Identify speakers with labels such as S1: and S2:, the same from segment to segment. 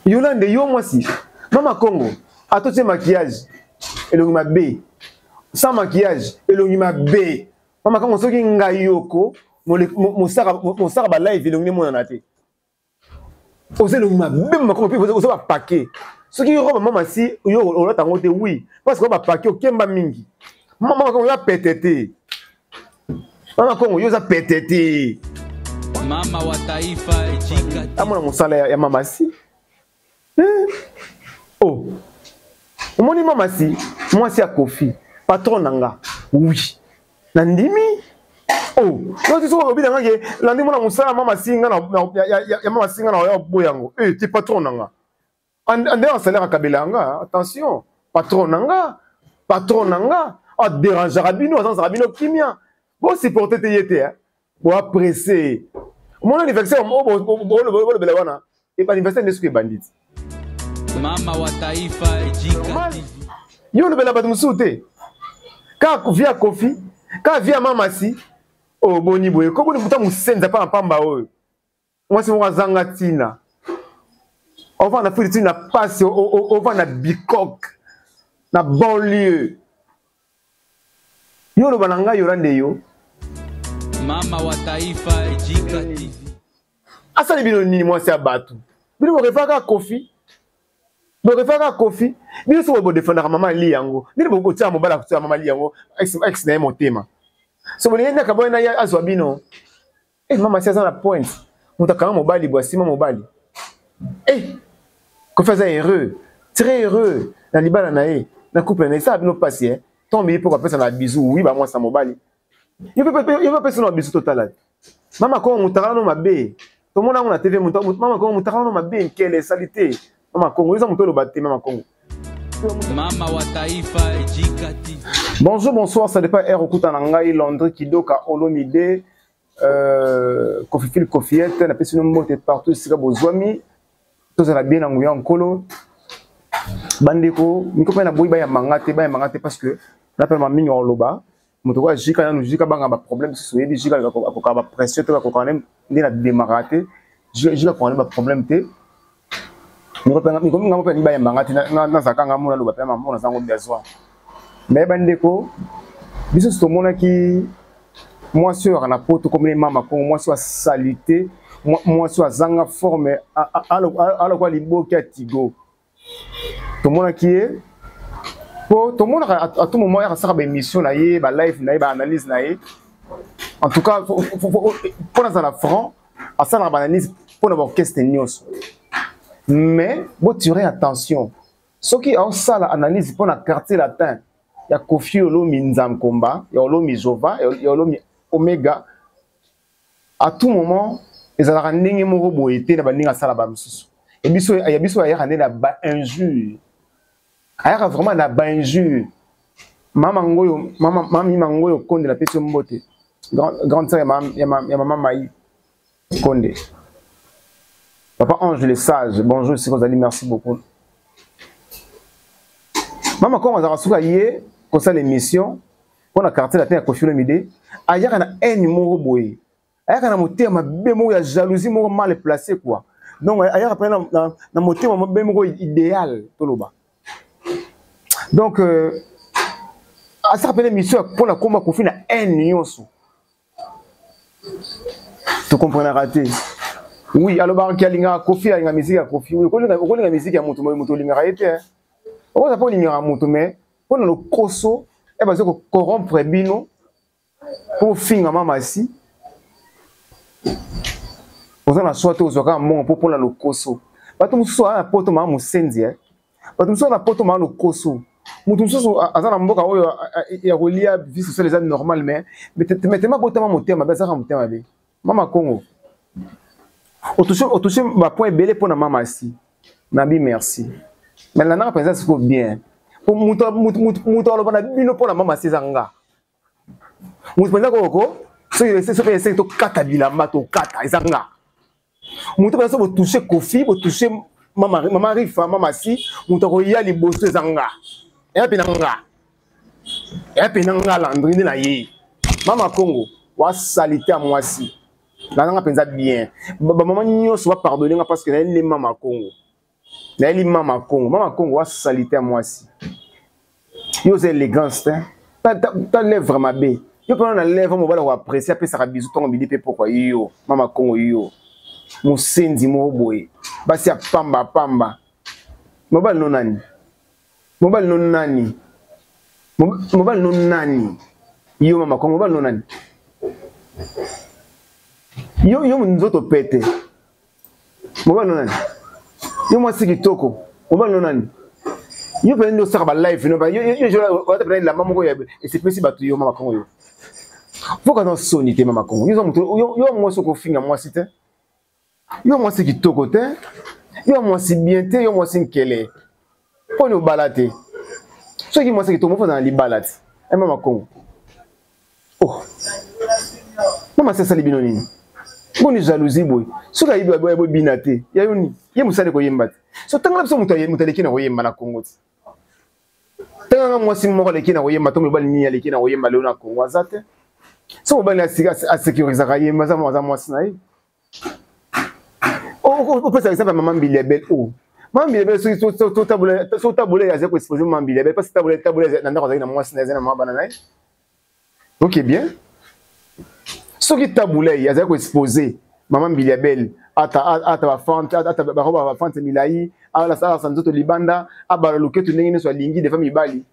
S1: Yolande yo mwasi mama Congo atotie maquillage elongi mabe sans maquillage elongi mabe mama Congo soki ngai yoko mosaka mosaka ba live elongi emonana te oza elongi mabe mama Congo mpe oza ba paquet soki robe mama si yo olata yango te oui parce que ba paquet okemba mingi mama Congo oza pete te mama Congo yo oza pete te
S2: mama wa taifa ejika
S1: amona mosala ya, ya mama si eh? oh omoni mama si mwasi ya kofi patron na nga oui nandimi oh yoki soki olobi na nga ke landi mona mosala mama si nga ya mama si nga na oya boya yango eh te patron na nga ande en salaire akabela nga attention patron na nga patron na nga aderangeaka bino azanzaka bino kimia bosupporte te ye te boapresse omona anniversaire bolobela wana anniversaire nde soki ebandi ti
S2: mama wa taifa ejika
S1: yo olobela bato mosusu te kaka via kofi kaka via mamasi oboni oh, boye koboni moto mosenza mpa na pamba oyo mwasi moko azanga ntina ovanda futi ntina pasi ovanda bikok na banlieue yo oloba na ngai yolande yo
S2: mama wa taifa ejika tv
S1: asali bino nini mwasi ya bato bino borefaka kofi borefaka kofi bino soki bodefendaka mama ali yango nini bokotia mobali akotia mama ali yango ex na ye motema so bolingi ndaka boye na ye azwa bino Eh, mama si aza na point. Moto akanga mobali boye asima mobali. Eh, Kofi aza heureux, très heureux na libala na ye, na couple na ye. Esala bino pasi eh. Ntango mili mpo kopesa na bisou, oui ba mwasi na mobali. Yo mpe pesa na bisou totala. Mama Kongo mutakala no mabe. Tomona yango na TV mama Kongo mutakala no mabe nkele esali te. Mama Kongo, yo eza moto oloba te mama Kongo.
S2: Mama wa taifa Ejika TV.
S1: Bonjour, bonsoir, ça dépend heure okuta na ngai Landry Kidoka Olomide euh, Kofifil Kofiette na pesi no mbote partout esika bozwami tozala bien na nguya nkolo bandeko miko mpe na boyi bayamba nga te bayamba nga te parce que napelama mingi oloba moto oyo ajika nanu jika banga baproblème mosusu oyebi jika akokaka bapression te akokaka nde na demaraka te jika akokaka nde baproblème te ngai mpe bayamba nga te nazalaka nga mona loba mpe mamo naza ngo besoin me bandeko biso nyonso tomonaki mwasi oyo aka na poto komine mama kongo mwasi oyo asalite mwasi oyo azanga forme alokwa liboki ya tigo tomonaki ye po tomonaka à tout moment yaka saka ba émission na ye ba live na ye ba analyse na ye en tout cas mpo nazala franc asalaka ba analyse mpo na baorchestre nyonso mais botire attention soki aosala analyse mpo na quartier latin ya kofi olomi nzamkomba ya olomi jova ya olomi omega à tout moment ezalaka ndenge moko boye te na bandenge asala ba mosusu ya biso ya biso ayaka nde na ba injure ayaka vraiment na ba injure mama ngoyo mama mami mangoyo konde napesi yo mbote grande sœur ya mama mai konde papa ange le sage bonjour siko ozali merci beaucoup mama kongo azalaka suka ye kosala émission mpo na quartier latin ya Koffi Olomide ayaka na haine moko boye ayaka na motema mabe moko ya jalousie moko mal placé quoi donc ayaka mpe na, na, na motema mabe moko idéal toloba donc euh, asaka mpe na émission mpo na koma Koffi na haine nyonso tokomprenaka te oui alobaka ki alingaka Koffi alinga miziki ya Koffi oui okolinga miziki ya moto moto olingaka ye te okoza mpe olingaka moto mais mpo na lokoso e baza kocorrompre bino mpo ofinga mamasi oza na swa te ozwa kaka mbongo mpo mpo na lokoso bato mosusu aza na poto maa mosenzi eh. bato mosusu aza na poto maa lokoso moto mosusu aza na mboka oyo ya kolia vie sociale eza normal mais metema botama motema mabe azaka motema mabe mama congo otouche bapoint ebele mpo na mama asi nabi merci mais landaka mpenza sikoyo bien po moto aloba na bino mpo na mama asi eza nga moto mpenza kokoko soki esengi tokata bilamba tokata eza nga moto mpenza so botouche kofi botouche mama rifa mama si moto akoya liboso eza nga eya mpe na nga eya mpe na nga landri nde na ye mama congo wasalite ya mwasi nazanga mpenza bien bamama nyonso bapardonne nga parce que naye nde mama congo Nayeli mama Kongo. Mama Kongo wa salite ya mwasi. Yo oza élégance te. Ta, ta, ta lèvre mabe. Yo pena na lèvre mobala ko apprécier apesaka bisou tongo midi pe pokwa yo. Mama Kongo yo. Mosenzi moko boye. Basi ya pamba pamba. Mobali no nani? Mobali no nani? Mobali no nani? Yo mama Kongo mobali no nani? Yo yo nzoto pete. Mobali no nani? Yo mwasi kitoko. Mobali no nani? Yo mpenza nde osaka ba live no yo yo yo olata mpenza elamba moko ya esepelisi bato yo mama Kongo yo. Foka na soni te mama Kongo. Yo moto yo yo mwasi okofinga mwasi te. Yo mwasi kitoko te. Yo mwasi bien te, yo mwasi nkele. Poni obala te. Soki mwasi kitoko moko na libala te. Eh mama Kongo. Oh. Mama sasa bino nini? Boni jalousie boye. Soki ayibi boye boye bina te. Ya yo nini? Ye mosali koyemba te. So tanga biso moto moto aleki na koyemba na Congo te. Tanga nga mwasi moko aleki na koyemba to mobali nini aleki na koyemba lelo na Congo aza te. So mobali asecurisaka ye aza mwasi na ye. Opesa exemple ya mama Mbilia Bel o. Oh. Mama Mbilia Bel soki otabola azali koexpose mama Mbilia Bel parce tabola tabola na ndako azali na mwasi na ye azali na mama bana na ye. Ok bien. Soki tabulei azali koexpose mama Mbilia Bel ata ata bafante ata baroba bafante milai alasa nzoto libanda abala loketo ndenge nyonso alingi defa mibali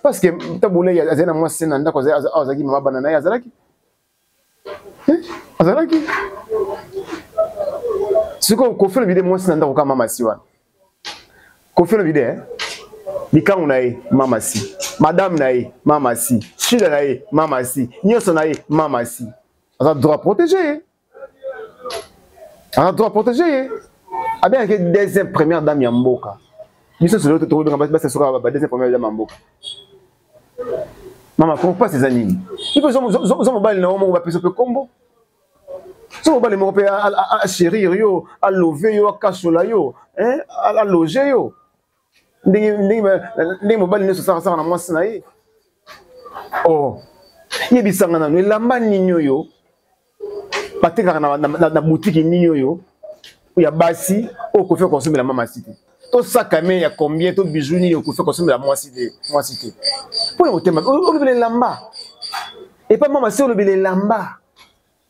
S1: parce que tabulei azali na mwasi na ndako azalaki mama bana na ye azalaki eh, azalaki sikoyo Koffi Olomide mwasi na ndako kaka mama si wana Koffi Olomide eh? likangu na ye mama si madame na ye mama si shida na ye mama si nyonso na ye mama si aza droit protégé ye aza droit protégé ye abengaki deuxième première dame ya mboka biso solo tokobenga basi soka ba deuxième première dame ya mboka mama kongo mpasi eza nini ipo oza mobali na yo moko bapesa mpe kombo so mobali moko mpe achérir yo alove yo akasola yo aloge yo ndenge mobali nyonso asakasaka na mwasi na ye oh yebisanga nano elamba nini oyo batekaka na, na, na, na butiki nini oyo ya basi oyo kofi akosomela mama si te to sakame ya combien to bijou nini okofi akosomela mwasi te mwasi te mpo na motema olobela elamba epa mama si olobela elamba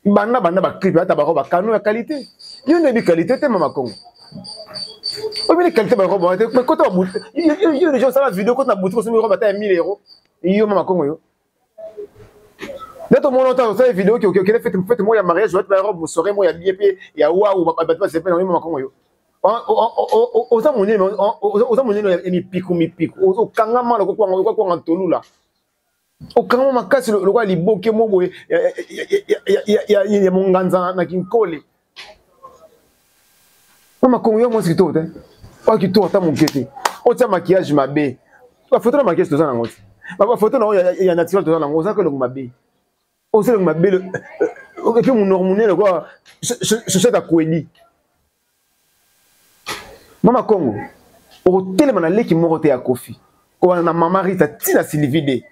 S1: banda banda baclip ata bako bakano ya qualité yo nde oyebi qualité te mama kongo oyebi qualité barobe wana te mais kota yo deja osala video kota na boutique osombi robe ata ya 1000 euro yo mama kongo yo nde tomona ota osala video okende fete fete moko ya mariage olati barobe soirée moko ya bien mpe ya wawu bato basepela yango yo mama kongo yo oza monene oza monene ya mipiku mipiku okangama lokokwanga ntolula okangama makasi lokola liboke moko boye ya monganza na kinkole mama kongo yo mwasi kitoko te oyo kitoko ata moke te otia maquillage mabe bafoto na maquillage toza nango te bafoto na oyo ya naturel toza nango ozalaka elongo mabe oza elongo mabe epuis monoko monene lokola chaussette akweli Mama Kongo, okotelema na leki moko te ya Koffi. Kobanda na Mama Rita ti na Sylvie D.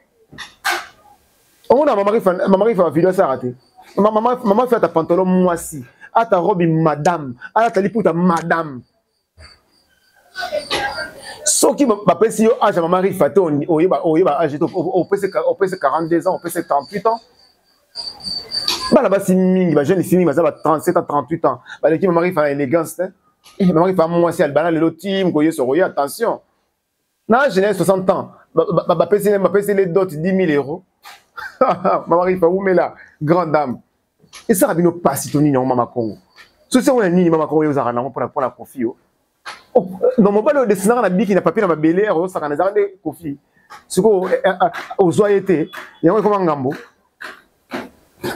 S1: Omona Mama Rita, Mama Rita ba video asara te. Mama Mama ata pantalon mwasi, ata robe madame, ata liputa madame. Soki bapesi yo âge ya Mama Rifa te oyeba oyeba âge te opesi opesi 42 ans, opesi 38 ans. Bana basi mingi ba jeune fille mingi baza ba 37 ans 38 ans baleki mama rifa na élégance te eh, mama rifa mwasi albana lelo ti moko yesu akoya attention na âge na ye 60 ans bapesi bapesi le dot 10 000 euros mama rifa wumela grande dame esaka bino pasi to nini yango mama kongo sosi yango ya nini mama kongo yo ozalaka nango mpona mpona kofi yo oh, donc mobali oyo desinaka na biki na papier na mabele akosakana ezalaka nde kofi sikoyo eh, eh, eh, ozwa ye te yango ekoma ngambo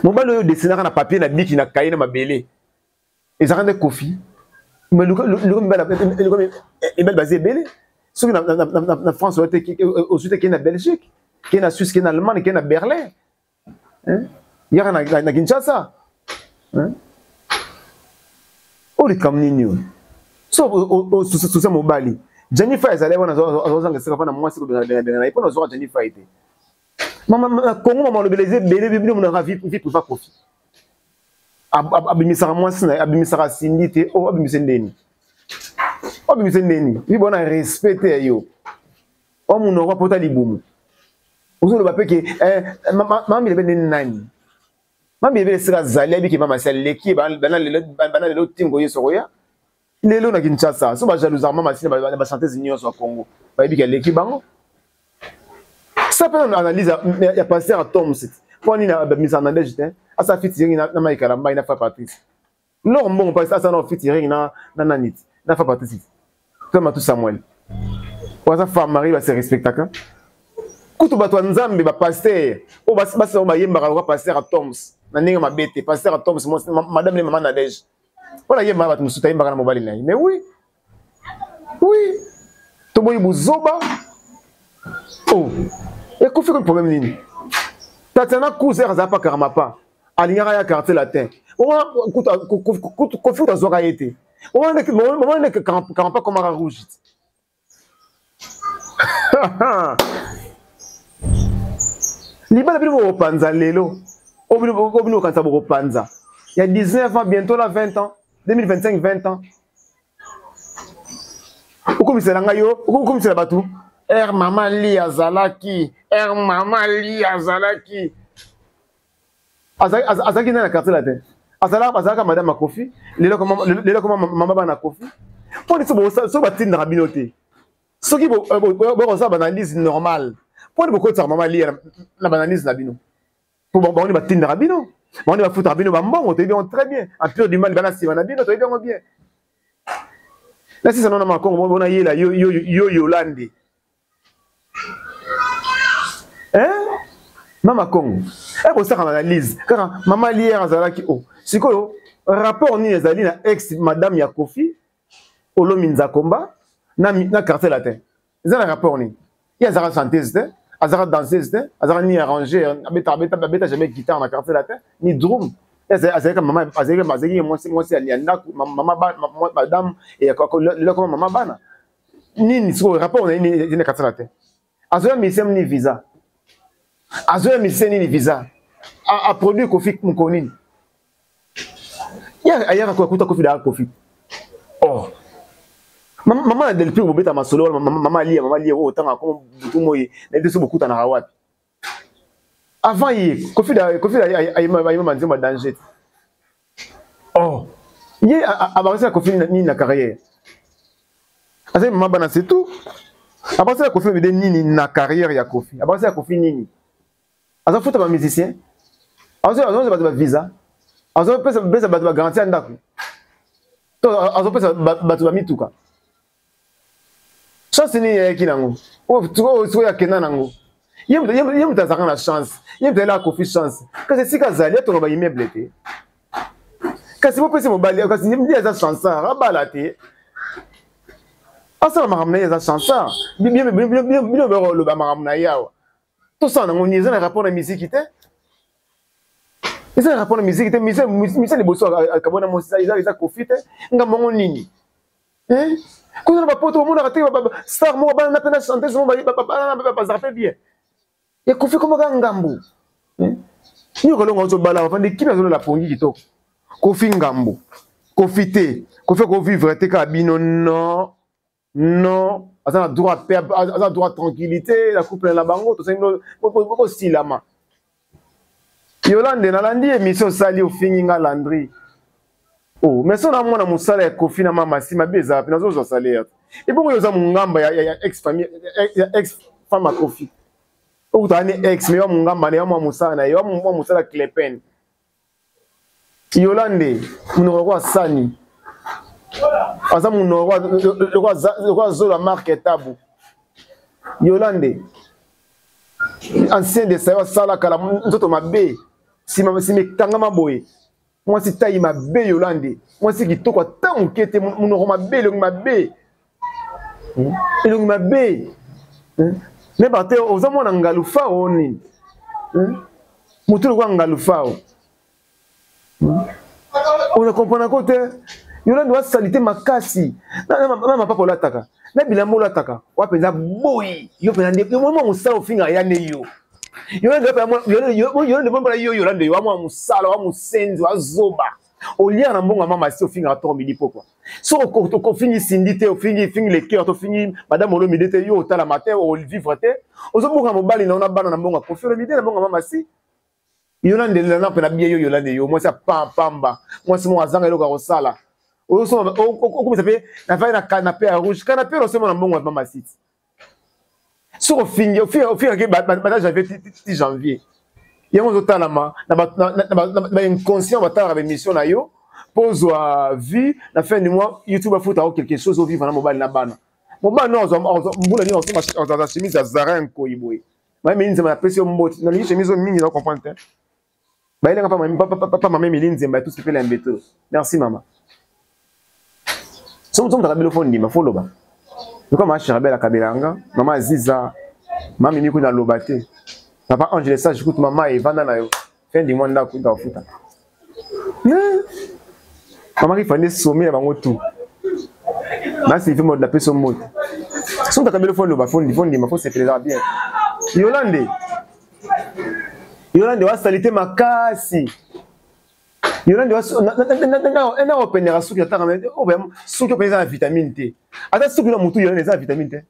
S1: mobali oyo desinaka na papier na biki na kaye na mabele ezalaka nde kofi mibali baza ebele soki na france ozwi te kei na belgique kei na suisse kei na allemagne kei na berlin yaka na kinshasa oyo likambo nini oyo so susa mobali Jennifer ezali wana azozanga esika mpona mwasi kobengabenga na ye mpona ozwaka Jennifer te na Congo mama alobela eza ebele bino monaka vie priva Koffi abimisaka mwasi na ye abimisaka Cindy te o oh, abimise ndeni Obimisa ndeni vi bona respect te ya yo. Wa munoko apota libumu. Ozoloba pe ke eh, mama Bilebe nde nani? Mama Bilebe esika azali ayebi ke mama si aleki ye bana lelo bana lelo tingo yesu akoya. Lelo na Kinshasa so ba jalousaka mama si na ba chanteuse nyonso ya Congo bayebi ke aleki bango. Ça peut analyse ya pasteur Atoms. Mpo nini abimisa na Nadège te? Asa featuring na Mike Kalambay na Fa Patrice. Loro mbongo pa asa na featuring na na nani na Fa Patrice. Toi Matu Samuel. Waza femme mariée ba se respectaka. Kutu bato ya Nzambe ba pasteur oyo basi basi ba yembaka lokola pasteur Atoms na ndenge mabe te. Pasteur Atoms madame ne maman Nadège. Wana yembaka bato mosusu ayembaka na mobali na ye. Mais oui. Oui. Toboyi buzoba. Oh. Ekufi ko problème nini? Tatiana Kuzer azala pa Karmapa. Alingaka ya quartier latin. Kofi kutu azwaka ye te. Omona ndeke Karmapa komaka rouge. Libala bino bokopanza lelo. Obino bokanisa bokopanza. Ya 19 ans, bientôt là 20 ans. 2025 20 ans. Okomisela ngai yo, okomisela bato. Er mama li azalaki, er mama li azalaki. Azalaki nani na quartier latin? Azalaka madame Kofi, lelo koma mama bana Kofi. Mpo nini soki batindaka bino te? Soki bokosala ba analyse normale, mpo nini bokotisaka mama Lia na ba analyse na bino? Po bango nde batindaka bino, bango nde bafutaka bino bambongo, toyebi yango très bien. Empire du mal bana nsima na bino, toyebi yango bien. Nasisa nona makongo bona yela yo yo yo Yolande. Hein? Mama Kongo. Eh bosaka analyse. Kaka mama Lier azalaki o. Sikoyo rapport nini ezali na ex madame ya Kofi Olomi Nzakomba na na quartier latin. Eza na rapport nini? Ye azalaka chanteuse te, azalaka danseuse te, azalaka ni arrangeur, abeta abeta abeta jamais guitare na quartier latin, ni drum. Azalaka mama azalaka azalaki mwasi mwasi ya ndako, mama madame et lelo koma mama bana. Nini sikoyo rapport na nini na quartier latin? Azoya musicien ni visa. Azoya musicien nini visa? A produit Kofi mokolo nini? Ya ayaka ko kuta Kofi da Kofi. Oh. Mama na Delphi bobeta masolo wana mama Lia mama Lia oyo otanga ko butu moyi na biso bokutanaka wapi? Avant ye Kofi da Kofi ayema ayema nzembo danger. Oh. Ye abakisa Kofi nini na carrière? Azali mama bana c'est tout. Abakisa Kofi bide nini na carrière ya Kofi? Abakisa Kofi nini? Aza futa ba musicien. Azo azo bato ba visa. Azo pesa pesa bato ba garantie ya ndako. To azo pesa bato ba mituka. Chance nini yayaki nango? Oyo sikoyo akenda nango. Ye moto azalaka na chance. Ye moto ayelaka Kofi chance. Kasi esika azali atonga ba immeuble te. Kasi bopesi mobali kasi nde aza chansard abala te. Asala makambo na ye aza chansard. Bino bokoloba makambo na ye awa. Tosala nango nini? Eza na rapport na musique te. Eza na rapport na musique te. Musicien liboso akabwana mwasi eza Kofi te. Ngambo yango nini? Hein? Kuna na bapoto omonaka te star moko bana na pe na chanteuse moko bana na bazalaka pe bien. Ya Kofi koma kaka ngambo. Nyoka longo azobala bafandi kimi azolola pongi kitoko. Kofi ngambo. Kofi te. Kofi ako vivre te kaka bino non. Non, aza na droit paix, aza na droit tranquillité, la couple na bango tosengi bokosilama. Yolande nalandi émission osali ofingi nga Landry. Oh, mais so na mwana mosala ya Kofi na mama si mabe eza wapi nazozwa salaire. Ebongo yo oza mongamba ya, ya, ya ex famille ya ex femme ya Kofi. Okutana ni ex mais wa mongamba na ya mwa mosala na ye wa mwa mosala Clepen. Yolande monoko lokola sani aza monoko lokola zolo ya marke tabu. Yolande ancien de sayo asala kala nzoto mabe nsima nsima ekangama boye mwasi tai mabe Yolande mwasi kitoko ata moke te monoko mabe elongi mabe elongi mabe me bate oza mwana ngalufao nini motu lokola ngalufao oza comprendre ko te Yolande wa salite makasi na mapapa olataka na bilamba olataka wa mpenza boyi yo mpenza nde mwa mosala ofingaka ya nde yo Yolande mwana yo Yolande yo wa mwa mosala wa mosenzi wa zoba. Oliaka na mbongo ya mama si ofingaka ntongo midi pokwa. Soki ofingi Cindy te, ofingi fingi le cœur, tofingi madame Olomide te, yo otalama te, ovivre te. Ozobuka mobali na yo na bana na mbongo ya Koffi Olomide na mbongo ya mama si. Yolande na mpe na biye yo Yolande yo mwasi ya pamba, mwasi moko azanga eloko ya kosala. Ozosomba okomisa mpe nafai na canapé ya rouge, canapé osomba na mbongo ya mama si. Soki ofingi ofingaki banda janvier ti janvier yango ozotalama na bainconscient batalaka baémission na yo mpo ozwa vie na fin du mois youtube afuta yo quelque chose ovivre na mobali na bana. Mobali no mbula nini azwa chemise ya Zara nkoyi boye mayemi nzemba napesi yo mbote nalingi chemise oyo mingi na comprendre te bayelenga papa mama Emili Nzemba ya tusi pele ya mbeto. Merci mama. Somo somo takabilo fo ndima fo loba. Luka mama Cherabel akabela nga, mama Aziza, mama Mimi kuna loba te. Papa Ange le sage kutu mama evanda na yo. Fin du mois ndako nda futa. Mama ki fande sommet na bango tout. Na Sylvie mode na peso mbote. Somo takabilo fo loba fo ndima fo sepeleza bien. Yolande Yolande wa salite makasi. Yolande wa na openera suki ataka mais suki openza na vitamine te. Ata suki na mutu Yolande eza na vitamine te.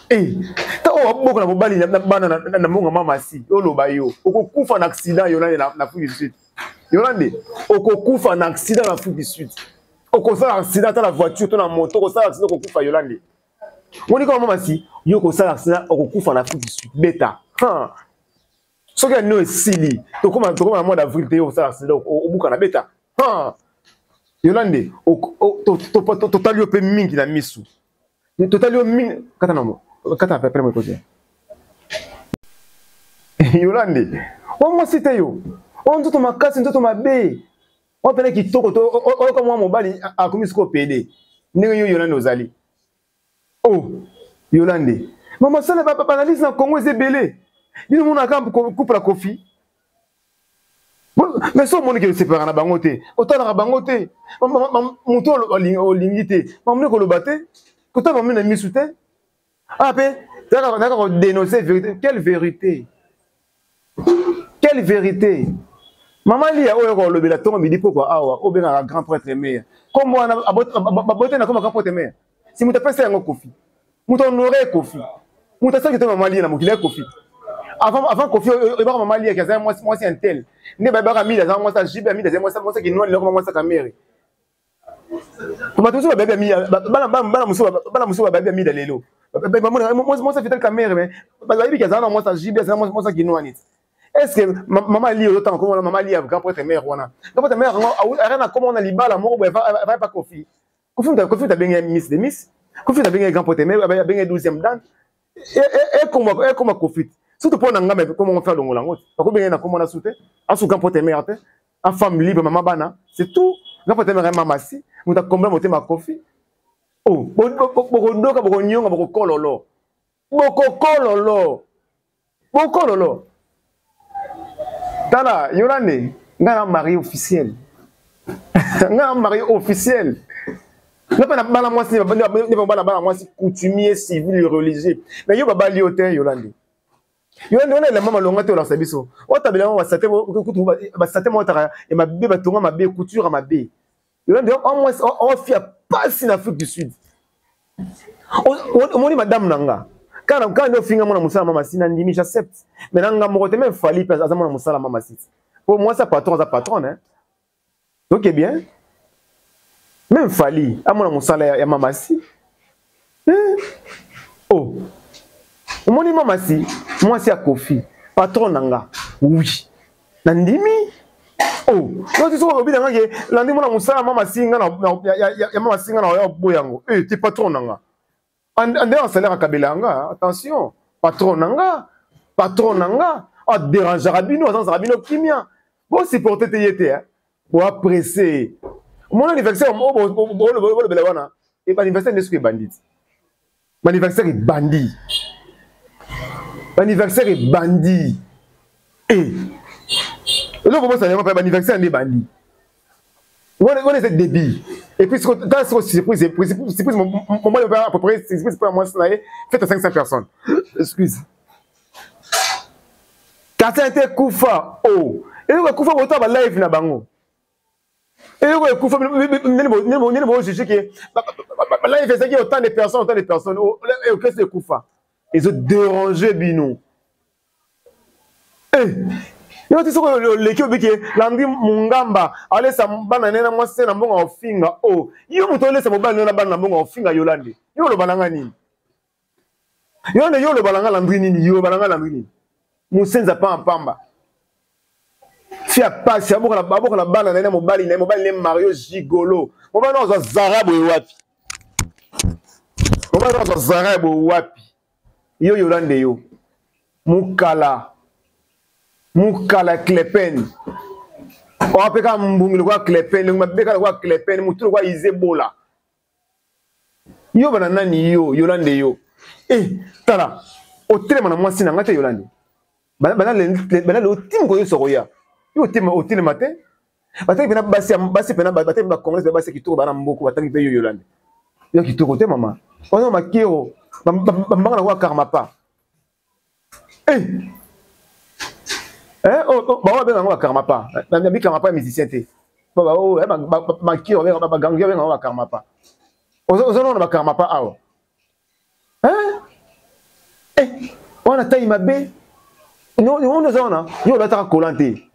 S1: Eh, ta oyo aboka na mobali na bana na mbongo mama si oloba yo okokufa na accident Yolande na Afrique du Sud. Yolande okokufa na accident na Afrique du Sud. Okosala accident ata na voiture to na moto okosala accident okokufa Yolande. Woni kama mama si yo okosala accident okokufa na Afrique du Sud beta. Ha. Soki ano esili tokoma tokoma na mois d'avril te yo okosala accident obuka na beta. Ha. Yolande totali yo mpe mingi na misu. Totali yo mingi kata na mo kata pe mo ekote. Yolande o mwasi te yo. O nzoto makasi nzoto mabe. O pene kitoko to oyoka mwa mobali akomi sikoyo pede. Ndenge yo Yolande ozali. Oh Yolande. Mama sala ba analyse na Congo eza ebele. Bino monaka couple ya Koffi. Mais so omoni ke osepelaka na bango te, otalaka bango te, moto olingi te, mamoni koloba te, kotala mamoni na misu te. Ah pe, naka ko dénoncer vérité. Quelle vérité? Quelle vérité? Mama Lia oyo kolobela tongo midi pokwa awa, obengaka grand prêtre meya. Kombo wana babote na koma grand prêtre meya. Si moto apesa yango Koffi. Moto honoré Koffi. Moto asalaki te mama Lia na mokili ya Koffi. Avant avant Koffi oyebaka mama Lia ki azali mwasi mwasi un tel. Nde bayebaka Mida azali mwasi ya JB, Mida azali mwasi mwasi kinwani loko mwasi ya Kamere. Bato mosusu bayebi ya Mida, bana bana mosusu bana mosusu bayebi ya Mida lelo. Mwasi ya Vital Kamerhe mais bayebi ki azali na mwasi ya JB, azali mwasi ya kinwani. Est-ce que mama Lia ozotanga komona mama Lia grand prêtre mère wana? Grand prêtre mère yango aya na komona libala moko boye va pa Koffi. Koffi Koffi abenge Miss de Miss. Koffi abenge grand prêtre mère, abenge 12e dan. E ekoma Koffi. Surtout pona nga mais comment on fait longola ngo. Bakobenge na komona sute. Asu grand prêtre mère te. A femme libre mama bana, c'est tout. Grand prêtre mère mama si. Muta combien motema Koffi. Oh, bokodoka bokonyonga bokokololo. Bokokololo. Bokololo. Tala, Yolande, nga na marié officiel. Nga na marié officiel. Nga pe na bala mwasi, ne bala bala mwasi coutumier, civil, religieux. Mais yo babali yo te, Yolande. Yolande wana elamba malonga te olakisa biso. Otabela yango basate kutu basate moko taka ya mabe batonga mabe couture ya mabe. Yolande o mwasi o fia pasi na Afrique du Sud. Omoni madame na nga. Kana kana ndio finga mwana musala mama si na ndimi j'accepte. Mais na nga moko te même Fally pe aza mwana musala mama si. Po mwasi patron aza patron hein. Ok bien. Même Fally amona musala ya, ya mama si. Eh? Oh. Omoni mama si mwasi ya Koffi patron na nga. Oui. Na ndimi. Oh, non soki olobi na nga ke landi mwana musala mama si nga na ya, ya, ya mama si nga na ya boyango. Eh, ti patron na nga. Ande en salaire akabela nga, attention. Patron na nga, patron na nga, a dérangera bino, azanzaka bino kimia. Bo supporter te ye te, hein. Bo apprécier. Mon anniversaire, bolobela wana, e anniversaire nde soki ebandi. Anniversaire ebandi. Anniversaire ebandi. Eh. Eloko bosala yango mpe anniversaire nde ebandi. Wana eza débit. Et puis, quand c'est surprise, surprise, mon va à peu près surprise pour moi, faites à 500 personnes. Excuse. Quartier était Koufa, oh. Et donc, Koufa, autant live na bango. Eloko ekufa nini bojuge ke live ezalaki autant de personnes, autant de personnes, orchestre ekufa. Ezo déranger bino. Eh, yo ti soki oleki obiki Landry Mungamba alesa bana ne na mwasi na mbongo ofinga o oh, yo moto olesa mobali na bana na mbongo ofinga Yolande yo oloba na nga nini Yolande yo oloba na nga Landry nini yo oloba na nga Landry nini musenza pamba pamba fi ya pasi abokola bana na ye na mobali na ye mobali ne Mario Gigolo mobali na azwa Zara boye wapi mobali na azwa Zara boye wapi yo Yolande yo mukala mukala clepen oape kaka mbungi lokola clepen elongi mabe kaka lokola clepen motu lokola izebola yo bana nani yo Yolande yo eh tala otelema na mwasi na ngai te Yolande bana lelo ti mokolo nyonso okoya yo otelema te batangi mpena basi basi mpena batangi ba congolais basi kitoko bana mboko batangi mpe yo Yolande yo kitoko te mama wana makero bambanga na kwa karmapa eh eh oh, oh, baoyo babenga yango bakarmapa nabi karmapa ya musicien te makiro bagangi babenga yango bakarmapa ozonona bakarmapa awa eh wana tai mabe wana oza wana yo olataka kolan te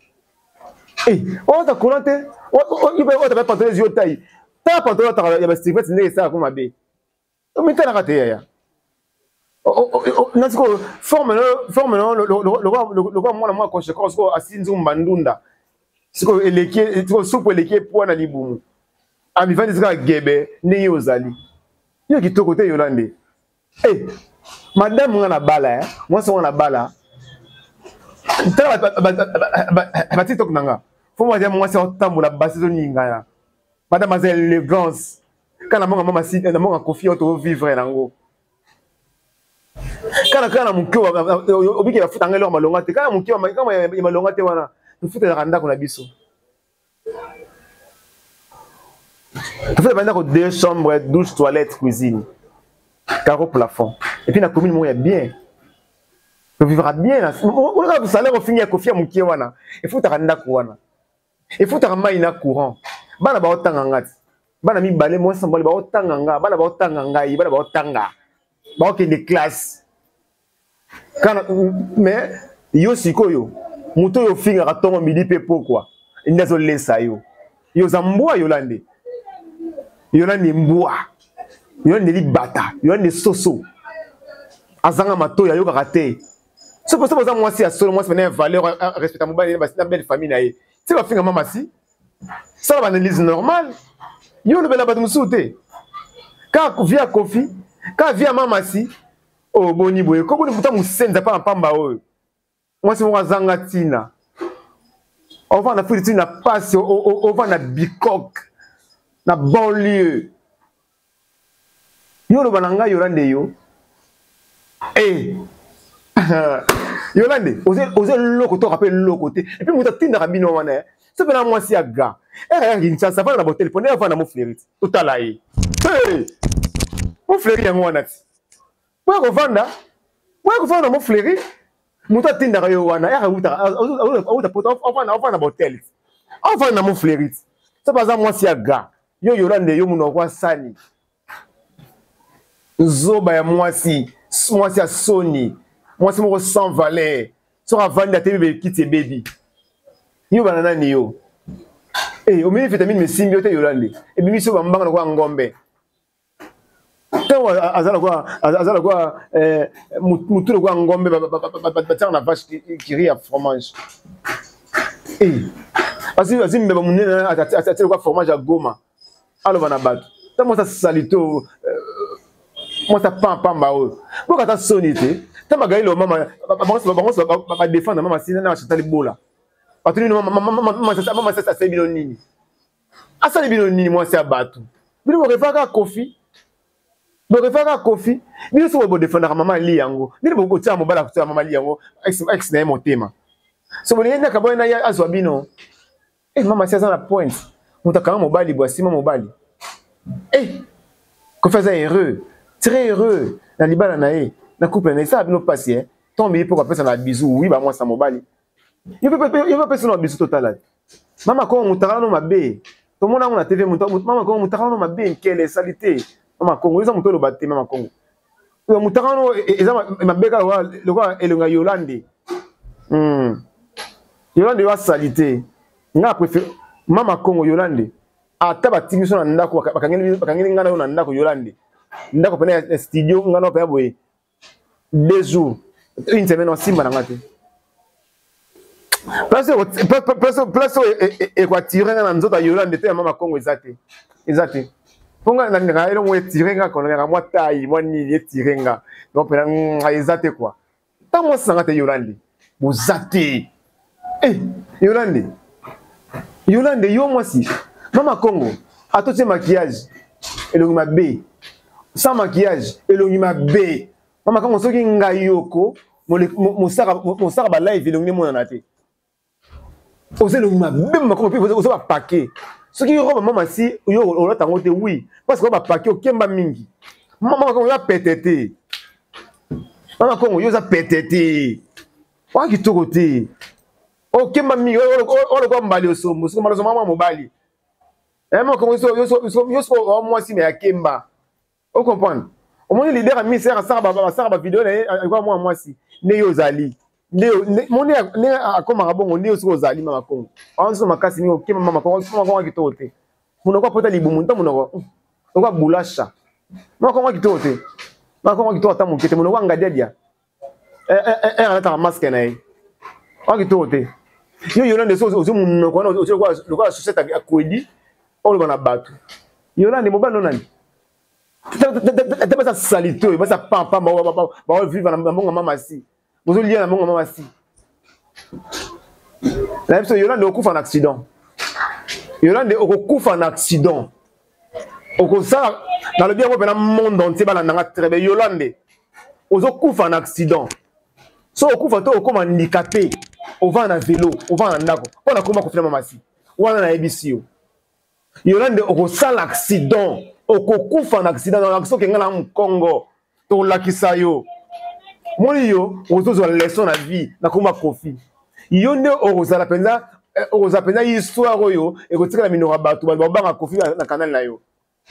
S1: eh olata kolan te otaka pantalon ezwi yo tai tala pantalon otaka ya basirvete ndenge esalaka mabe omitalaka te yaya na sikoyo forme forme lokola mwana mwa conséquence sikoyo asili nzumba ndunda sikoyo eleki sikoyo supu eleki epwa na libumu amivandisi kaka gebe ndenge ozali yo kitoko te Yolande eh madame nga na bala eh mwasi nga na bala tala ba TikTok na nga fo mwa mwasi otambola basi ezoningana madame aza élégance kaka na monga mama si na monga kofi oyo vivre nango kaka kaka na moke obiki bafuta ngai eloko malonga te kaka moke ya malonga te wana tofutelaka ndako na biso tofuta bandako deux chambres, douche, toilette, cuisine, carreau plafond et puis na commune moko ya bien tovivra bien olaka salaire ofingi ya kofi ya moke wana efutaka ndako wana efutaka mai na courant bana baotanga nga ti bana mibale mwasi na mobali baotanga nga bana baotanga ngai bana baotanga baokende classe kana mais yo sikoyo moto oyo ofingaka ntongo midi mpe pokwa nde azolesa yo yo oza mbwa Yolande Yolande mbwa Yolande libata Yolande soso azanga matoi ayokaka te soki soki oza mwasi ya solo mwasi pene ya valeur respecta mobali na belle famille na ye ti bafinga mama si sala baanalyse normale yo olobela bato mosusu te kaka vie ya Kofi kaka vie ya mama si oyo boni boye ko boni moto mosenza mpa na pamba oyo mwasi moko azanga ntina ovanda futi ntina pasi ovanda bikok na banlieue yo oloba na ngai Yolande yo eh Yolande oza eloko toka mpe eloko te et puis moto atindaka bino wana eh. So mpe na mwasi ya ga ere ya Kinshasa avanda na botel mpo nde avanda mofleri ti totala ye mofleri yango wana ti boya kovanda boya kovanda na mofleri moto atindaka yo wana ere auta poto avanda na botel ti avanda na mofleri ti so mpe aza mwasi ya ga yo Yolande yo monoko asani zoba ya mwasi mwasi ya soni mwasi moko sans valeur soki avandi atelemi bekiti ebebi yo bana nani yo eh, omeli vitamine mesimbi yo te Yolande ebimisi yo bambanga lokola ngombe ntango aza lokola aza lokola eh, motu lokola ngombe batiaka na vache kiri ya fromage eh, azwi mbeba monene atie lokola fromage ya Goma aloba na bato ta mwasi asalite oyo mwasi apampamba oyo boka ata soni te ta magali lo mama bango badefendre mama sina na Chantal Bola bato nini mama asali bino nini asali bino nini mwasi ya bato bino borefaka Kofi borefaka Kofi bino soki bodefendaka mama ali yango ndenge bokotia mobali akotia mama ali yango ex na ye motema so bolingi ndaka boye na ye azwa bino Eh, mama si aza na point moto akanga mobali bo asima mobali eh, Kofi aza heureux très heureux na libala na ye na couple na ye esala bino mpasi eh. Ntongo midi mpo kopesa na bizu wi bamwasi na mobali yo mpe apesa na bizu totala te mama kongo motakala no mabe. Tomona yango na TV mama Kongo mutaka wana mabe nkele esali te. Mama Kongo eza moto oloba te mama Kongo. Oyo mutaka wana eza mabe kaka lokola elonga Yolande. Yolande yo asali te. Nga préfère mama Kongo Yolande. Ata batiki biso na ndako bakangeli nga na yo na ndako Yolande. Ndako pena ya studio nga na pena boye. 2 jours une semaine osimba na nga te. Place oyo ekoatire nga na nzoto ya Yolande te ya mama Kongo eza te. Eza te. Mpo nga nalingaka elongo etire nga kolongaka mwa tai mwa nini etire nga. Donc pena eza te quoi. Ntango mwasi na nga te Yolande. Boza te. Eh, Yolande. Yolande yo mwasi. Mama Kongo atotie maquillage elongi mabe. Sans maquillage elongi mabe. Mama Kongo soki ngai yoko mosaka ba live elongi emonana te. Oza elongi mabe mama Kongo mpe oza ba paquet. Soki robe mama si yo olata yango te oui parce que ba paquet okemba mingi. Mama Kongo yo pete te. Mama Kongo yo oza pete te. Oza kitoko te. Okemba mingi olokwa mbali osombo soki mbali osombo mama mobali. Eh mama Kongo yo so mwasi me akemba. O comprendre? Omoni leader ya ministère asaka ba asaka ba vidéo na ye alikuwa mwana mwasi nde yo ozali nde moni nde akomaka bongo nde yo soki ozali mama Kongo. Awa makasi mingi okema mama Kongo mama Kongo kitoko te. Monoko apota libumu nta monoko oka bulasha. Mama Kongo kitoko te. Mama Kongo kitoko ata moke te monoko angadiadia. Alataka masque na ye. Awa kitoko te. Yo Yolande so ozo monoko wana ozo lokola sucette ya kwedi oloba na bato. Yolande mobali no nani? Ata baza salite oyo baza pampamba baovivre na mbongo mama si bozolia na mbongo mama si na biso Yolande okufa na accident. Yolande okokufa na accident. Okozala nalobi yango mpena monde entier balanda nga très bien. Yolande ozokufa na accident. So okufa to okoma handicapé, ovanda na vélo, ovanda na ndako mpo na koma kofina mama si wana nayebisi yo. Yolande okosala accident, okokufa na accident, na accident okenga na mokongo tolakisa yo. Moni yo ozozwa leçon na vie na koma Kofi. Yo nde okozala mpenza okozala mpenza histoire oyo ekotikala minoko ya bato, bato babanga Kofi na canal na yo.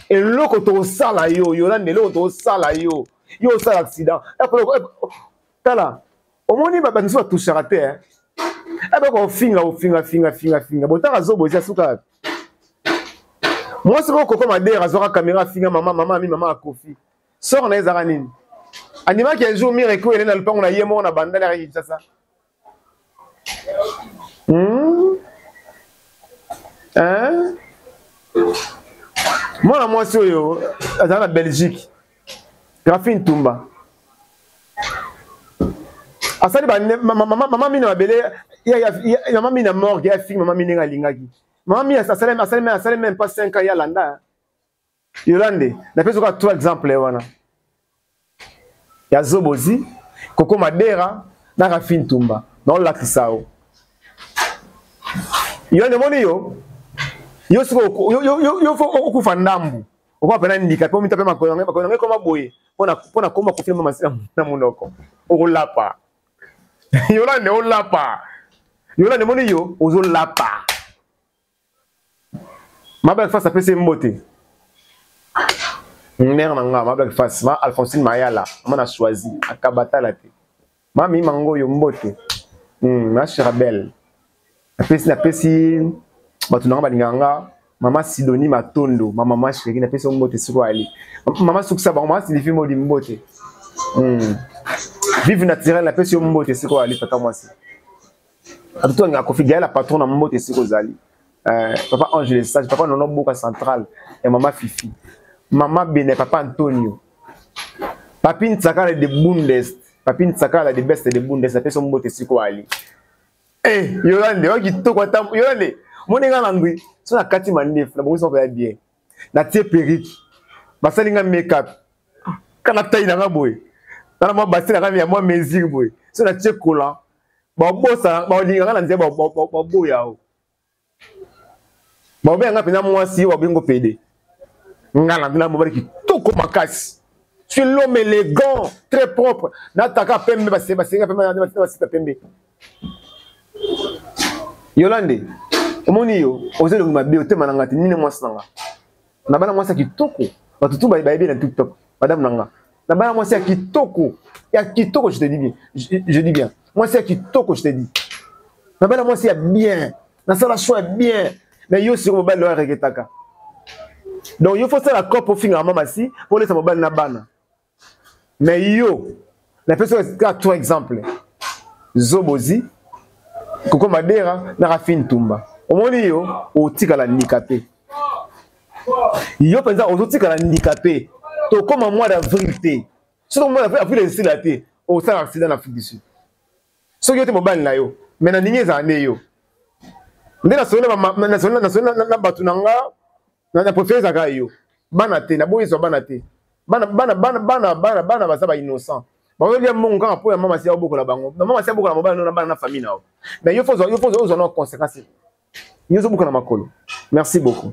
S1: Eloko tokosala yo Yolande, eloko tokosala yo, yo osala accident. Tala, omoni bato mosusu batushaka te, eh. Ebe kofinga, ofinga, finga, finga, finga. Botaka zobo eza suka. Mwasi moko Koko Madera azwaka kamera afinga mama, mama ami, mama akofi. Sort na ye ezalaka nini? Andimaki un jour miracle ele na lupango na ye moko na bandali ya Kinshasa. Hein? Mwana mwasi oyo azala na Belgique. Grafine Tumba. Asali ba mama mina mabele ya ya mama mina morgue ya fille mama mina alingaki. Mama mina asali asali asali même pas 5 ans ya landa. Yolande, napesi kaka 3 exemples wana. Ya Zobozi, Koko Madera na Rafine Tumba. Naolakisa yo. Yolande moni yo yo siko yo yo yo fo okufa ndambu. Okoka pena ndika pe mita pe makolo ngai makolo ngai koma boye pona pona koma kofina mama na monoko. Okolapa. Yolande olapa. Yolande moni yo ozolapa. Ma Black Face apesi mbote. Mère na nga, ma Black Face, ma Alphonsine Mayala, ma na choisi, akabatala te. Ma mi mangoyo mbote. Ma Cherabelle. Apesi napesi bato na nga balingaka nga mama Sidonie Matondo, ma mama chérie, napesi mbote siko ali. Mama sukisa bango, mama Sylvie Modi mbote. Vive naturel, napesi yo mbote siko ali tata mwasi. Atutu nga Kofi Gaël patron na mbote siko zali. Papa Ange le Sage, papa Nono Boka Central et mama Fifi. Mama Bene, papa Antonio. Papi Ntsakala de Bundes, Papi Ntsakala de best de Bundes, apesi mbote siko ali. Eh, Yolande, oki kitoko ata Yolande. Moninga na ngwi, so na kati mandefu, na bongo so ya bien. Na tie perruque. Basali nga make-up. Kana taille na nga boye. Na mwa basi na nga ya mwa mesure boye. So na tie collant. Babosa, balinga nga na nzela baboya o. Baobenga nga mpenza mwasi oyo babengo pede. Nga na na mobali kitoko makasi. Je suis l'homme élégant, très propre. Nataka pembe base basenga pembe na basita pembe. Yolande, Omoni yo, oza elongi mabe, otema na nga te, nini mwasi na nga. Na bana mwasi ya kitoko, bato tu bayebi na TikTok, madame na nga. Na bana mwasi ya kitoko, ya kitoko je te dis bien, je dis bien. Mwasi ya kitoko je te dis. Na bana mwasi ya bien, nasala choix ya bien. Mais yo sikoyo mobali oyo areketaka. Donc yo faut sala coop ofingaka mama si po olesa mobali na bana. Mais yo napesi yo kaka trois exemple zobozi koko madera na rafine tumba omoni yo otikala handicapé yo mpenza ozotikala handicapé tokóma mois d'avril te soki mois d'avril esila te osala accident na afrique du sud soki yo te mobali na yo me nalingi ezala nde yo nde nasoli na bato na nga na préféré ezalaka yo bana te naboyi ezwa bana te bana bana bana bana bana bana baza ba innocent bazolia mbongo kaka mpo ya mama si aobokola bango na mama si abokola mobali na bana na famille na yo mais yo fo ozwa na conséquence yo ozobuka na makolo. Merci beaucoup.